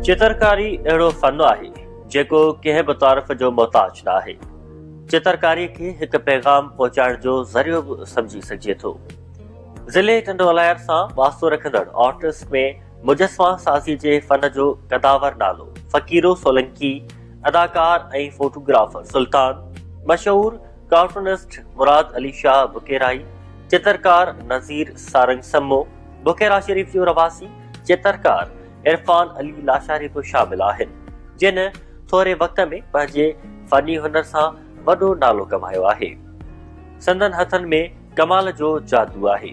چترڪاري اهڙو فن آهي، جيڪو ڪنهن به تعارف جو محتاج نه آهي. چترڪاري کي هڪ پيغام پهچائڻ جو ذريعو به سمجهي سگهجي ٿو. ضلعي ٽنڊو الهيار سان واسطو رکندڙ آرٽسٽ ۾ مجسما سازي جي فن جو قداور نالو فقيرو سولنڪي، اداڪار ۽ فوٽوگرافر سلطان، مشهور ڪارٽونسٽ مراد علي شاهه بڪيرائي، چترڪار نذير سارنگ سمو، بڪيرا شريف جو رهواسي چترڪار عرفان علي لاشاري به شامل آهن، جن ٿوري وقت ۾ پنهنجي فني هنر سان وڏو نالو ڪمايو آهي. سندن هٿن ۾ ڪمال جو جادو آهي.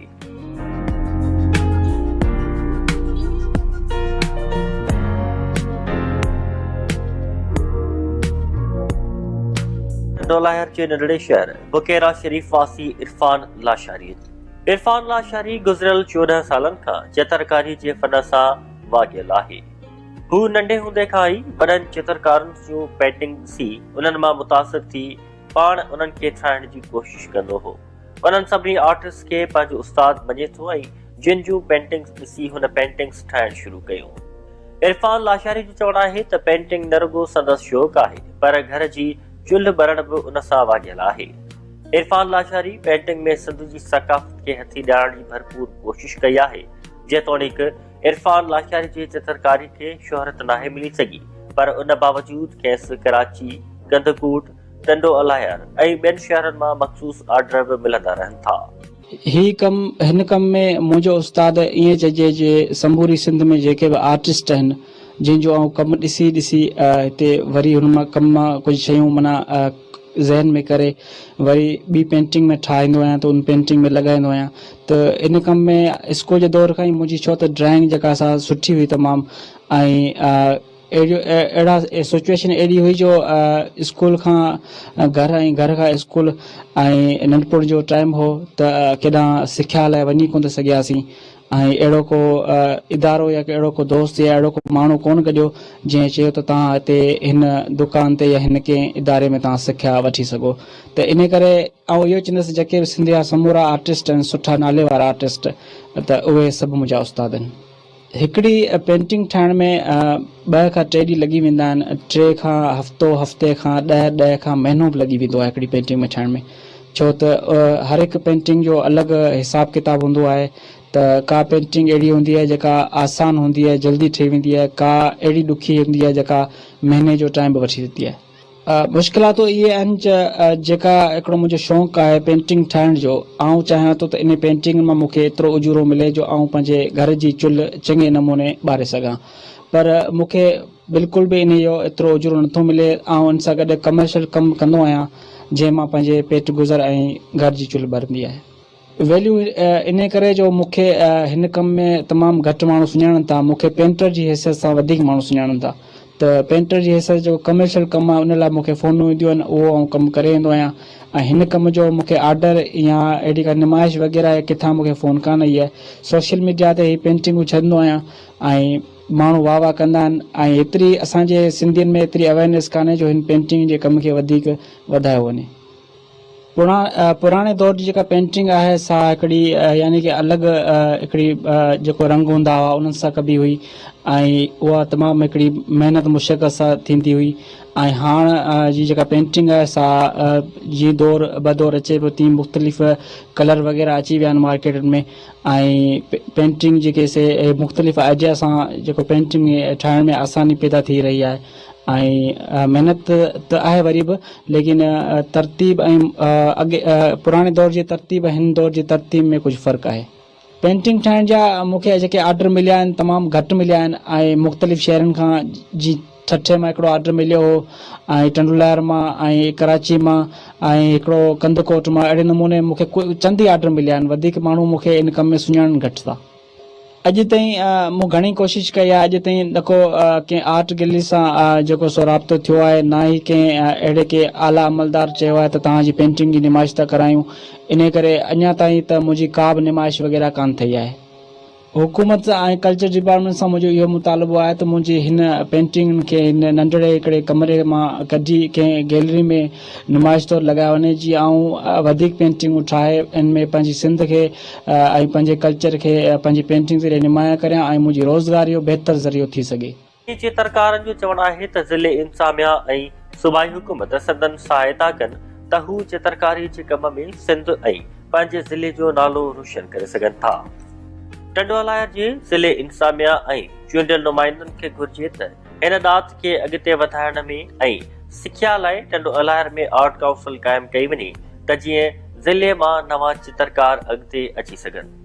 ٽنڊوالهيار جي ننڍڙي شهر بڪيرا شريف واسي عرفان لاشاري عرفان لاشاري گذريل 14 سالن کان چترڪاري جي فن سان واڳيل آهي. هو ننڍي هوندي کان ئي وڏن چترڪارن جون پينٽنگ ڏسي انهن مان متاثر ٿي پاڻ انهن کي ٺاهڻ جي ڪوشش ڪندو هو. انهن سڀني آرٽسٽ کي پنهنجو استاد مڃي ٿو ۽ جن جون پينٽنگز ڏسي هن پينٽنگز ٺاهڻ شروع ڪيون. عرفان لاشاري جو چوڻ آهي ته پينٽنگ نه رڳو سندس شوق آهي پر گهر جي چلهه ٻرڻ به ان سان واڳيل آهي. عرفان لاشاري پينٽنگ ۾ سنڌ جي ثقافت کي هٿي ڏيارڻ جي ڀرپور ڪوشش ڪئي آهي. جيتوڻيڪ عرفان لاشاري جي چترڪاري کي شهرت ناهي ملي سگهي پر ان باوجود کيس ڪراچي، ڪنڌڪوٽ، ٽنڊو الهيار ۽ ٻين شهرن مان مخصوص آرڊر به ملندا رهن ٿا. هي ڪم هن ڪم ۾ منهنجو استاد ائين چئجي جي سموري سنڌ ۾ جيڪي به آرٽسٽ آهن جن جو آئون ڪم ڏسي ڏسي هتي وري هن مان ڪم مان ڪجهه شيون معنيٰ ذهن ۾ ڪري وري ٻي پينٽنگ ۾ ٺاهيندو آهيان ته ان پينٽنگ ۾ لڳائيندو آهيان ته ان ڪم ۾ اسڪول جي دور کان ئي منهنجي ڇو ته ڊرائنگ جيڪا سا سٺي هئي تمام ۽ اهڙا سچوئيشن اهڙي هئي جو اسڪول کان گهر ۽ گهر کان اسڪول ۽ ننڍپڻ جو ٽائيم هو ته ڪيڏانهن سکيا لاء وڃي ڪونه ٿي سگهياسين ۽ اهڙو ڪو ادارو يا اهڙو ڪو دوست يا اهڙو ڪو ماڻهو ڪونه گڏيو جنهن چيو ته توهان هتي هن دڪان تي يا هن ڪنهن اداري ۾ توهان سکيا وٺي سگهو ته انهي ڪري آئون اهو چوندس جيڪي به سنڌ جا سمورا آرٽسٽ آهن سٺا نالي وارا آرٽسٽ ته اهي سڀ منهنجا استاد آهن. هڪڙي پينٽنگ ٺاهڻ ۾ ٻه کان ٽي ڏينهن لڳي ويندا آهن، ٽي کان هفتو، هفتي کان ڏهه، ڏهه کان مهينو به لڳي ويندو آهي هڪڙي پينٽنگ ۾ ٺاهڻ ۾ ڇو ته هر هڪ پينٽنگ جو الڳ حساب ڪتاب هوندو آهي ته ڪا پينٽنگ اهڙي هوندي آهي جيڪا آسان هوندي آهي جلدي ٺهي ويندي آهي ڪا اهڙي ڏکي هوندي آهي جيڪا مهيني جو ٽائيم به وٺي ويندي آهي. مشڪلاتون اهي آهن جيڪا هڪڙو منهنجو شوق آهي پينٽنگ ٺاهڻ جو آئون چاهيان ٿو ته انهي پينٽنگ مان مون کي ايترو اجورو ملي جو آئون پنهنجي گهر جي چلهه چڱي نموني ٻاري سگهان پر مون کي بلڪل به انهي جو ايترو اجورو نٿو ملي آئون ان سان گڏ ڪمرشل ڪم ڪندو آهيان جنهن مان پنهنجي پيٽ گذر ۽ گهر جي چلهه ٻرندي آهي. ويليو انهي ڪري جو مون کي هن ڪم ۾ تمام گهٽ ماڻهو سڃاڻن ٿا، مون کي پينٽر جي حيثيت سان وڌيڪ ماڻهو سڃاڻن ٿا ته پينٽر جي حيثيت جيڪو ڪمرشل ڪم آهي ان لاء مون کي فونون اينديون آهن اهو آئون ڪم ڪري ايندو آهيان ۽ هن ڪم جو مون کي آرڊر يا اهڙي ڪا نمائش وغيره يا ڪٿان مون کي فون ڪانه آئي آهي سوشل ميڊيا تي هي پينٽنگون ڇڏندو آهيان ۽ ماڻهو واهه واهه ڪندا آهن ۽ ايتري اسان جي سنڌين ۾ ايتري اويرنيس ڪانهي جو هن پينٽنگ جي ڪم کي وڌيڪ وڌايو وڃي. پراڻي دور جي جيڪا پينٽنگ آهي سا هڪڙي يعني ڪي الڳ هڪڙي جيڪو رنگ هوندا هئا انهن سان ڪبي هئي ۽ اها تمام هڪڙي محنت مشقت سان ٿيندي هئي ۽ هاڻ جي جيڪا پينٽنگ آهي سا جي دور به دور اچي پيو تيئن مختلف ڪلر وغيره اچي ويا آهن مارڪيٽن ۾ ۽ پينٽنگ جيڪي سي مختلف آئيڊيا سان جيڪو پينٽنگ ٺاهڻ ۾ آساني پيدا ٿي رهي آهي ۽ محنت ته آهي وري به ليڪن ترتيب ۽ اڳي پراڻي دور جي ترتيب ۽ هن دور جي ترتيب ۾ ڪجهه فرق آهي. پينٽنگ ٺاهڻ جا مون کي جيڪي آرڊر مليا آهن تمام گهٽ مليا آهن ۽ مختلف شهرن کان جي ٺٽي مان هڪڙو آرڊر مليو هو ۽ ٽنڊوالهيار مان ۽ ڪراچي مان ۽ هڪڙو ڪنڌڪوٽ مان اهڙي نموني مون کي چند ئي آرڊر مليا آهن وڌيڪ ماڻهو مون کي ان ڪم ۾ سڃاڻن گهٽ ٿا. اڄ تائين مون گهڻي ڪوشش ڪئي آهي اڄ تائين نه ڪو ڪنهن آرٽ گيلري سان جيڪو سو رابطو ٿيو آهي نه ئي ڪنهن اهڙي ڪنهن اعليٰ عملدار چيو آهي ته توهان جي پينٽنگ جي نمائش ٿا ڪرايون انهي ڪري اڃا تائين ته منهنجي ڪا به نمائش وغيره ڪانه ٿئي آهي. حڪومت سان ۽ ڪلچر ڊپارٽمينٽ سان منهنجو اهو مطالبو آهي ته منهنجي هن پينٽنگن کي هن ننڍڙي هڪڙي ڪمري مان ڪڍي ڪنهن گيلري ۾ نمائش طور لڳايو وڃي جيئن آئون وڌيڪ پينٽنگون ٺاهي ان ۾ پنهنجي سنڌ کي ۽ پنهنجي ڪلچر کي پنهنجي پينٽنگ ذريعي نمايان ڪريان ۽ منهنجي روزگاري جو بهتر ذريعو ٿي سگهي. چترڪارن جو چوڻ آهي ته ضلعي انتظاميا ۽ صوبائي حڪومت سندن سهائتا ڪن ته هو چترڪاري جي ڪم ۾ سنڌ ۽ پنهنجي ضلعي جو نالو روشن ڪري سگهن ٿا. ٽنڊوالهيار جي ضلعي انتظاميا ۽ چونڊيل نمائندن کي گهرجي ته هن ڏات کي اڳتي وڌائڻ ۾ ۽ سکيا لاء ٽنڊو الهيار ۾ آرٽ ڪائونسل قائم ڪئي وڃي ته جيئن ضلعي مان نوان چترڪار اڳتي اچي سگهن.